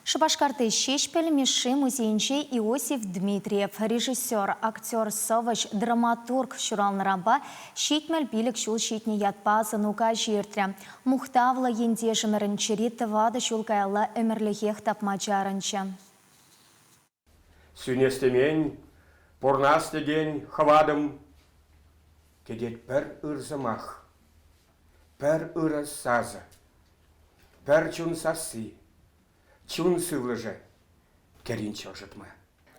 Шупашкарти Ҫеҫпӗл Мишши музейӗнче Иосиф Дмитриев режиссер, актер, сӑвӑҫ, драматург ҫуралнӑранпа 75 ҫул ҫитнӗ ятпа асӑну каҫӗ иртрӗ. Мухтавлӑ ентешӗмӗрӗн чӗри тӑватӑ ҫул каялла ӗмӗрлӗхех тапма чарӑнчӗ. Сӳнес темен, пурнас текен хӑватӑм, кӗтет пӗр ыр сӑмах, пӗр ырӑ сасӑ, пӗр чун сасси, чун сывлӑшӗ кӗринччӗ ӑшӑтма.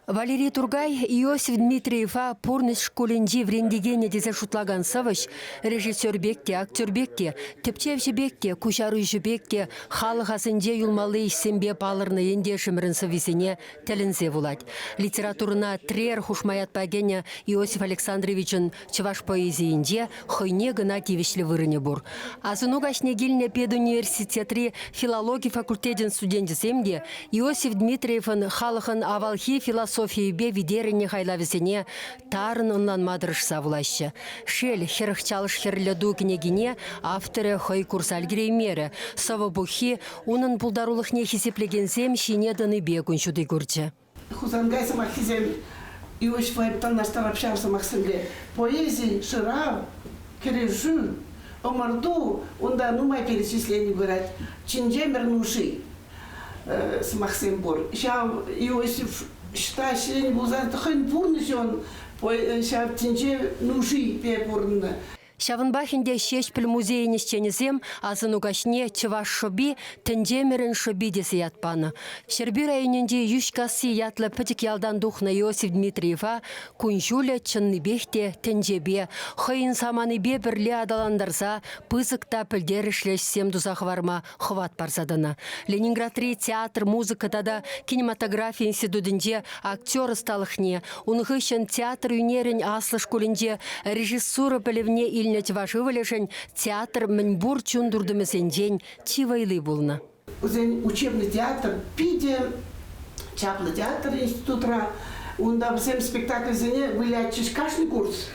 Валерий Туркай Иосиф Дмитриева пурнӑҫ шкулӗнчи вӗрентекенӗ тесе шутлакан сӑвӑҫ, режиссер пек те, актер пек те, тӗпчевҫӗ пек те, куҫаруҫӑ пек те халӑх асӗнче юлмалли ӗҫсемпе палӑрнӑ ентешӗмӗрӗн сӑввисене тӗлӗнсе вулать. Литературӑна Трер хушма ятпа кӗнӗ Иосиф Александровичӑн чӑваш поэзийӗнче хӑйне кӑна тивӗҫлӗ вырӑнӗ пур. Асӑну каҫне килнӗ педуниверситетри филологи факультечӗн студенчӗсем те Иосиф Дмитриевӑн халӑхӑн авалхи философийӗпе витерӗннӗ хайлавӗсене тарӑн ӑнланма тӑрӑшса вулаҫҫӗ. Шел, 40 чалӑш хӗрлӗ ту кӗнекине авторӗ хӑй курса ӗлкӗреймерӗ. Сӑвӑ пуххи унӑн пултарулӑхне хисеплекенсем ҫине тӑнипе кун ҫути курчӗ. Хусанкай сӑмаххисем Иосифа танлаштарап ҫав сӑмахсемпе. Поэзи, шырав, кӗрешӳ, ӑмӑрту унта нумай перечислени пырать. Чӗнчемӗр нуши сӑмахсем пур. Ҫав Иосиф ӑҫта ӗҫленӗ пулсан хӑйӗн пурнӑҫӗ он ҫав тӗнче нушипе пурӑннӑ. Ҫавӑнпах ӗнтӗ Ҫеҫпӗл музейӗн ӗҫченӗсем асӑну каҫне Чӑваш шӑпи, тӗнчемӗрӗн шӑпи тесе ят панӑ. Ҫӗрпӳ районӗнчи Йӳҫкасси ятлӑ пӗчӗк ялтан тухнӑ Иосиф Дмитриева кун-ҫулӗ чӑннипех те тӗнчепе, хӑйӗн саманипе пӗрле аталантарса пысӑк та пӗлтерӗшлӗ ӗҫсем туса хӑварма хӑват парса тӑнӑ. Ленинградри театр, музыка тата кинематографи институтӗнче актер ӑсталӑхне, ун хыҫҫӑн театр ӳнерӗн аслӑ шкулӗнче режиссура пӗлӗвне илнӗ чӑваш ывӑлӗшӗн театр мӗнпур чун туртӑмӗсенчен чи вӑйли пулнӑ. Вӗсен учебный театр питӗ чаплӑ театр институтра. Унта вӗсем спектакльсене вылятчӗҫ кашни курс.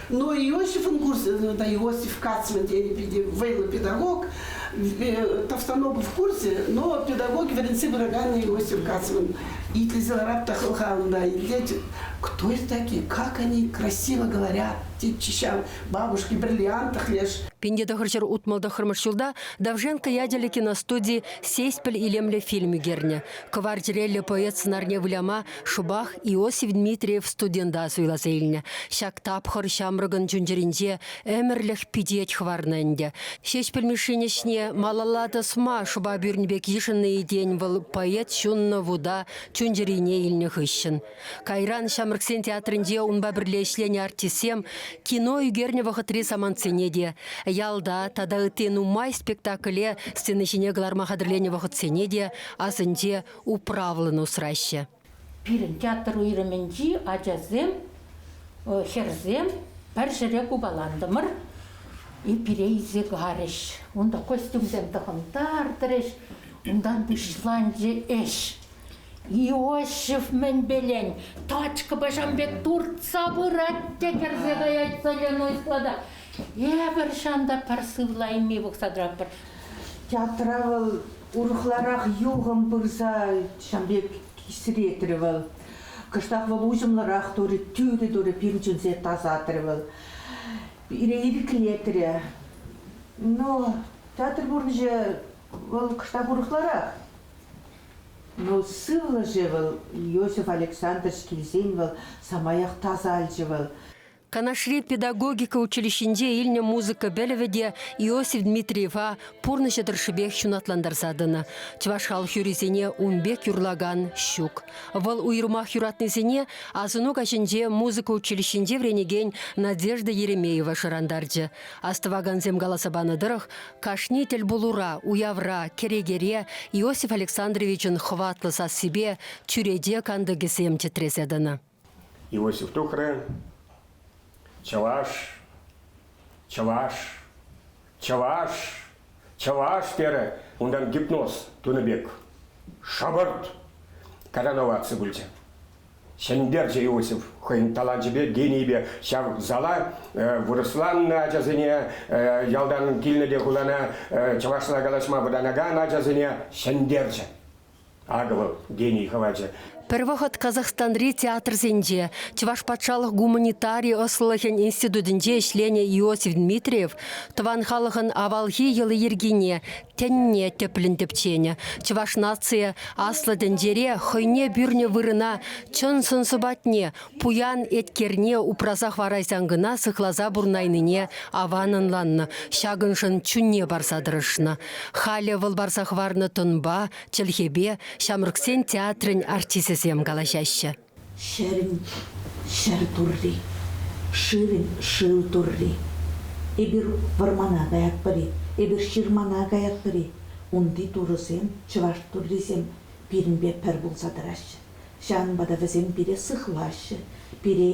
Но Иосифӑн курсӗ, Иосиф Кацман тенӗ питӗ вӑйлӑ педагог, Товстоногов курсӗ, но педагог вӗрентсе пыракан Иосиф Кацман. Итлесе ларап та хӑлха унта итлет. Кто это такие? Как они красиво говорят, тетчӗ ҫав бабушки бриллиантах леш. 1969 ҫулта Довженко ячӗллӗ киностуди «Сеспель» илемлӗ фильм ӳкернӗ. Кӑвар чӗреллӗ поэт сӑнарне выляма шӑпах Иосиф Дмитриев студента суйласа илнӗ. Ҫак тапхӑр ҫамрӑкӑн чун-чӗринче ӗмӗрлӗх пичет хӑварнӑ ӗнтӗ. Ҫеҫпӗл Мишшин ӗҫне малалла тӑсма шӑпа пӳрнӗ пек йышӑннӑ-и тен вӑл поэт ҫуннӑ вута чун-чӗрине илнӗ хыҫҫӑн. Кайран Ҫамрӑксен театрӗнче унпа пӗрле ӗҫленӗ артистсем кино ӳкернӗ вӑхӑтри самантсене те, ялта тата ытти нумай спектакле сцена ҫине кӑларма хатӗрленӗ вӑхӑтсене те асӗнче управлӑн усраҫҫӗ. Пирӗн театр уйрӑмӗнчи ачасем, хӗрсем пӗр ҫӗре купалантӑмӑр. И пире илсе карӗҫ. Унта костюмсем тӑхӑнтартрӗҫ. Унтан пуҫланчӗ ӗҫ. Иосиф мӗнпелен тачкӑпа ҫам пек туртса пырать те кӗрсе каять соляной склада. Эпӗр ҫанта пӗр сывлайми пӑхса тӑратпӑр. Театра вӑл урӑхларах юхӑм пырса ҫам пек кисретрӗ вӑл. Кӑштах вӑл уҫӑмлӑрах турӗ, тӳрӗ турӗ, пирӗн чунсене тасатрӗ вӑл. Пире ирӗклетрӗ. Но театр пурнӑҫӗ вӑл кӑштах урӑхларах. Ну, сывлӑшӗ вӑл, Иосиф Александрович килсен вӑл самаях тасалчӗ вӑл. Канашри педагогика училищинче илнӗ музыка пӗлӗвӗ те Иосиф Дмитриева пурнӑҫӗ тӑршшӗпех ҫунатлантарса тӑнӑ. Чӑваш халӑх юррисене ун пек юрлакан ҫук. Вӑл уйрӑмах юратнисене асӑну каҫӗнче музыка училищинче вӗренекен Надежда Еремеева шӑрантарчӗ. Астӑвакансем каласа панӑ тӑрӑх, кашни тӗлпулура, уявра, кӗрекере Иосиф Александровичӑн хӑватлӑ сассипе чӳрече кантӑкӗсем чӗтресе тӑнӑ. Иосиф тухрӗ. Чӑваш, чӑваш, чӑваш, чӑваш терӗ. Унтан гипноз тунӑ пек. Шӑпӑрт! Короноваться пулчӗ. Ҫӗнтерчӗ Иосиф хӑйӗн таланчӗпе, генийӗпе ҫав зала вырӑсланнӑ ачасене, ялтан килнӗ те хулана чӑвашла калаҫма вӑтанакан ачасене ҫӗнтерчӗ. Акӑ вӑл гений хӑвачӗ. Пӗр вӑхӑт Казахстанри театрсенче Чӑваш патшалӑх гуманитари ӑслӑлӑхӗн институтӗнче ӗҫленӗ Иосиф Дмитриев тӑван халӑхӑн авалхи йӑли-йӗркине, тӗнне тӗплӗн тӗпченӗ. Чӑваш нацийӗ аслӑ тӗнчере хӑйне пӳрнӗ вырӑна чӑн сӑн-сӑпатне, пуян еткерне упраса хӑварайсан кӑна сыхласа пурӑнайнине аван ӑнланнӑ, ҫакӑншӑн чунне парса тӑрӑшнӑ. Халӗ вӑл парса хӑварнӑ тӑнпа, чӗлхепе ҫамрӑксен театрӗн артисчӗсем калаҫаҫҫӗ. Ҫӗрӗн ҫӗр турри, шывӗн шыв турри. Эпир вӑрмана каятпӑр-и, эпир ҫырмана каятпӑр-и, унти турӑсем, чӑваш туррисем пирӗнпе пӗр пулса тӑраҫҫӗ. Ҫавӑнпа та вӗсем пире сыхлаҫҫӗ, пире